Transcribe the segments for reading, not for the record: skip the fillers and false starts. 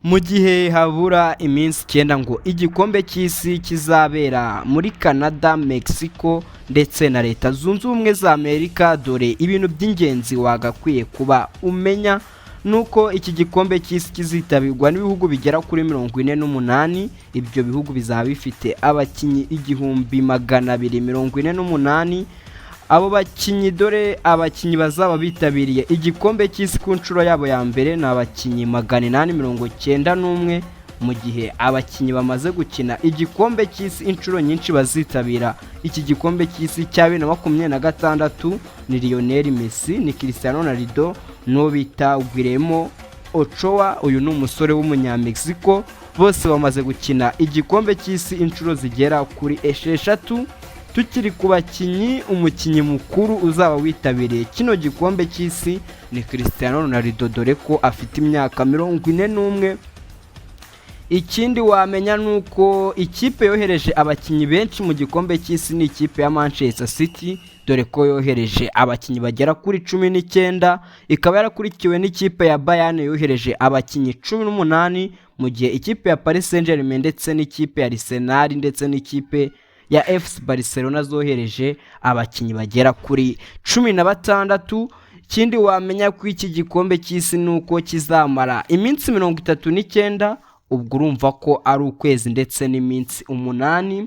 Mu gihe habura iminsi 9 ngo igikombe cy'isi kizabera muri Canada, Mexico ndetse na Leta Zunze Ubumwe za Amerika, dore ibintu by'ingenzi wagakwiye kuba umenya. Nuko iki gikombe cy'isi kizitabirwa n'ibihugu bigera kuri 48. Ibyo bihugu bizaba bifite abakinnyi 1248. Abo bakinnyi, dore abakinnyi bazaba bitabiriye igikombe cy'isi ku nshuro yabo ya mbere ni abakinnyi 891, mu gihe abakinnyi bamaze gukina igikombe cy'isi inshuro nyinshi bazitabira iki gikombe cy'isi cya 2026 ni Lionel Messi, ni Cristiano Ronaldo n'uwo bita Guillermo Ochoa. Uyu ni umusore w'Umunyamexico. Bose bamaze gukina igikombe cy'isi inshuro zigera kuri 6. Tukiri ku bakinnyi, umukinnyi mukuru uzaba witabiriye kino gikombe cy'isi ni Cristiano Ronaldo, dore ko afite imyaka 41. Ikindi wamenya ni uko ikipe yohereje abakinnyi benshi mu gikombe cy'isi ni ikipe ya Manchester City, dore ko yohereje abakinnyi bagera kuri 19, ikaba yarakurikiwe n'ikipe ya Bayern yohereje abakinnyi 18, mu gihe ikipe ya Paris Saint-Germain ndetse n'ikipe ya Arsenal ndetse n'ikipe ya FC Barcelona zohereje abakinnyi bagera kuri 16. Ikindi wamenya ko iki gikombe cy'isi ni uko kizamara iminsi 39, ubwo urumva ko ari ukwezi ndetse n'iminsi 8.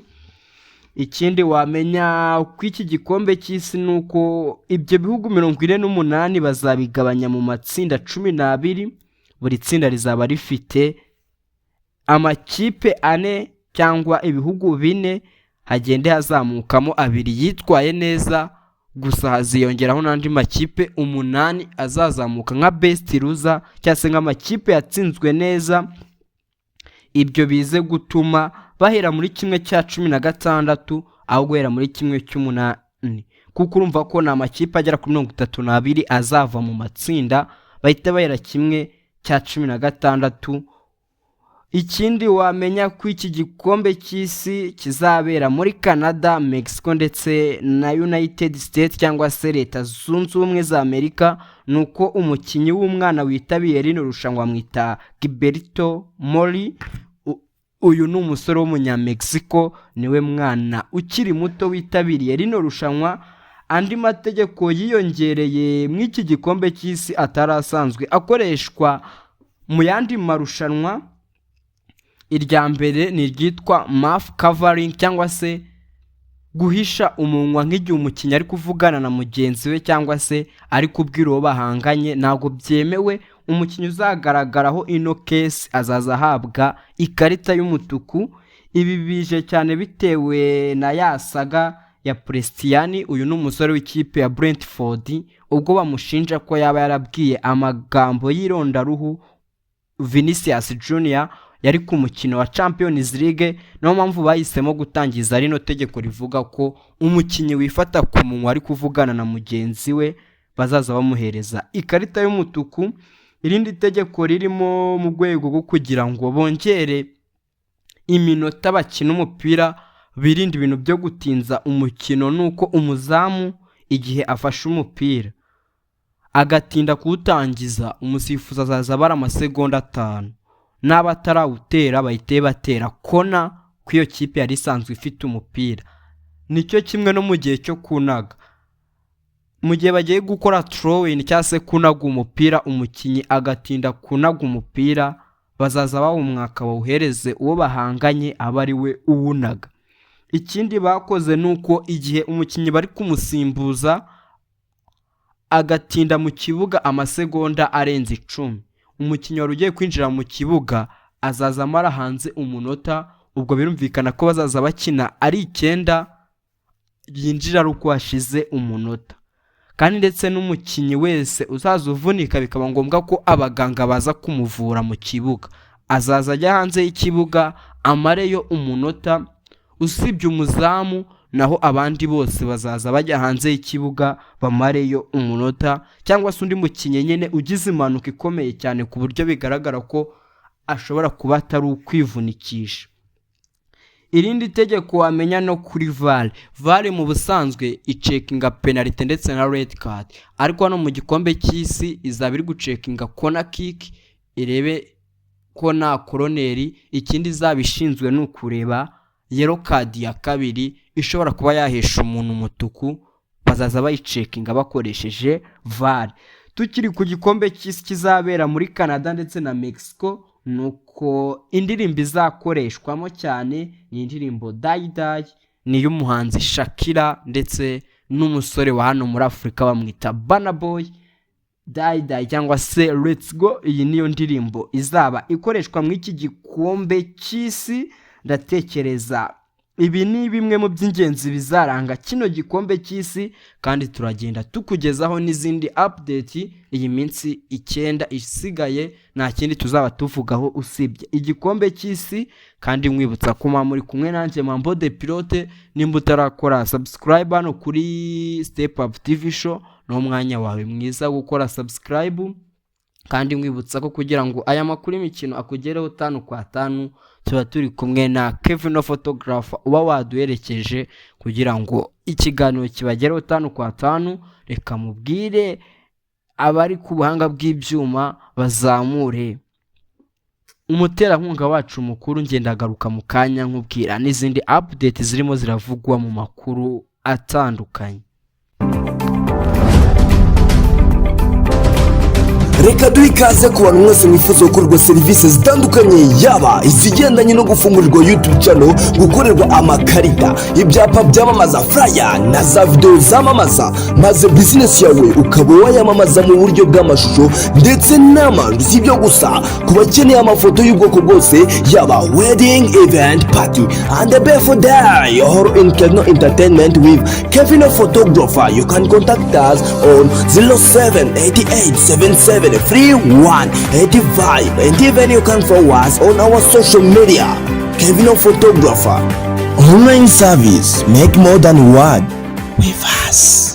Ikindi wamenya ko iki gikombe cy'isi ni uko ibyo bihugu 48 bazabigabanya mu matsinda 12. Buri tsinda rizaba rifite amakipe ane cyangwa ibihugu bine, hagende hazamukamo abiri yitwaye neza. Gusa haziyongeraho n'andi makipe 8 azazamuka nka best loser cyangwa se nk'amakipe yatsinzwe neza. Ibyo bize gutuma bahera muri 16 aho guhera muri 1/8, kuko urumva ko ni amakipe agera kuri 32 azava mu matsinda, bahita bahera 16. Ikindi wamenya ko iki gikombe cy'isi kizabera muri Canada, Mexico ndetse na United States cyangwa se Leta Zunze Ubumwe za Amerika ni uko umukinnyi w'umwana witabiriye rino rushanwa mwita Gilberto Mori. Uyu ni umusore w'Umunyamexico, niwe mwana ukiri muto witabiriye rino rushanwa. Andi mategeko yiyongereye mu iki gikombe cy'isi atari asanzwe akoreshwa mu yandi marushanwa, irya mbere ni iryitwa mouth covering cyangwa se guhisha umunwa nk'igihe umukinnyi ari kuvugana na mugenzi we cyangwa se ari kubwira uwo bahanganye, ntabwo byemewe. Umukinnyi uzagaragaraho ino case azaza ahabwa ikarita y'umutuku. Ibi bije cyane bitewe na ya saga ya Prestianni. Uyu ni umusore w'ikipe ya Brentford, ubwo bamushinja ko yaba yarabwiye amagambo y'irondaruhu Vinicius Junior yari ku mukino wa Champions League. Niyo mpamvu bahisemo gutangiza rino tegeko rivuga ko umukinnyi wifata ku munwa ari kuvugana na mugenzi we bazaza bamuhereza ikarita y'umutuku. Irindi tegeko ririmo mu rwego rwo kugira ngo bongere iminota bakina umupira, birinde ibintu byo gutinza umukino, ni uko umuzamu igihe afashe umupira agatinda kuwutangiza, umusifuzi azaza abara amasegonda 5, n'aba atarawutera bahite batera corner ko iyo kipe yari isanzwe ifite umupira. Nicyo kimwe no mu gihe cyo kunaga, mu gihe bagiye gukora throw-in cyangwa se kunaga umupira, umukinnyi agatinda kunaga umupira, bazaza bawumwaka bawuhereze uwo bahanganye aba ari we uwunaga. Ikindi bakoze ni uko igihe umukinnyi bari kumusimbuza agatinda mu kibuga amasegonda arenze 10, umukinnyi wari ugiye kwinjira mu kibuga azaza amara hanze umunota. Ubwo birumvikana ko bazaza bakina ari 9, yinjira ari uko hashize umunota. Kandi ndetse n'umukinnyi wese uzaza uvunika bikaba ngombwa ko abaganga baza kumuvura mu kibuga, azaza ajya hanze y'ikibuga amareyo umunota, usibye umuzamu. Naho abandi bose bazaza bajya hanze y'ikibuga bamareyo umunota, cyangwa se undi mukinnyi nyine ugize impanuka ikomeye cyane ku buryo bigaragara ko ashobora kuba atari ukwivunikisha. Irindi tegeko wamenya no kuri VAR. VAR mu busanzwe icheckinga penalty ndetse na red card, ariko hano mu gikombe cy'isi izaba iri gucheckinga corner kick, irebe Kuko nta koroneri. Ikindi izaba ishinzwe ni ukureba yellow card ya kabiri ishobora kuba yahesha umuntu umutuku, bazaza bayicheckinga bakoresheje VAR. Tukiri ku gikombe cy'isi kizabera muri Canada ndetse na Mexico, ni uko indirimbo izakoreshwamo cyane ni indirimbo "Dai Dai", ni iy'umuhanzi Shakira ndetse n'umusore wa hano muri Afurika bamwita Burna Boy. "Dai Dai" cyangwa se "Let's Go", iyi niyo ndirimbo izaba ikoreshwa muri iki gikombe cy'isi. Ndatekereza ibi ni bimwe mu by'ingenzi bizaranga kino gikombe cy'isi, kandi turagenda tukugezaho n'izindi update. Iyi minsi 9 isigaye nta kindi tuzaba tuvugaho usibye igikombe cy'isi. Kandi nkwibutsa ko muba muri kumwe nanjye Mambo de Pilote. Nimba utarakora subscribe hano kuri Step Up TV Show, ni umwanya wawe mwiza wo gukora subscribe. Kandi nkwibutsa ko kugira ngo aya makuru y'imikino akugereho tanu kwa tanu, tuba turi kumwe na Kevin Photographer uba waduherekeje kugira ngo ikiganiro kibagereho tanu kwa tanu. Reka mubwire abari ku buhanga bw'ibyuma bazamure umuterankunga wacu mukuru. Ngendagaruka mu kanya nkubwira n'izindi update zirimo ziravugwa mu makuru atandukanye. Reka duhe ikaze ku bantu mwese mwifuza gukorerwa serivisi zitandukanye, yaba izigendanye no gufungurirwa YouTube channel, gukorerwa amakarita, ibyapa byamamaza, flyer na za videwo zamamaza, maze bizinesi yawe ukaba wayamamaza mu buryo bw'amashusho ndetse n'amajwi. Si ibyo gusa, ku bakeneye amafoto y'ubwoko bwose, yaba wedding, event, party and the birthday or in Kevin Entertainment with Kevin Photographer, you can contact us on 0788 77 31 85, and even you can follow us on our social media. Kevin Photographer online service, make more than one with us.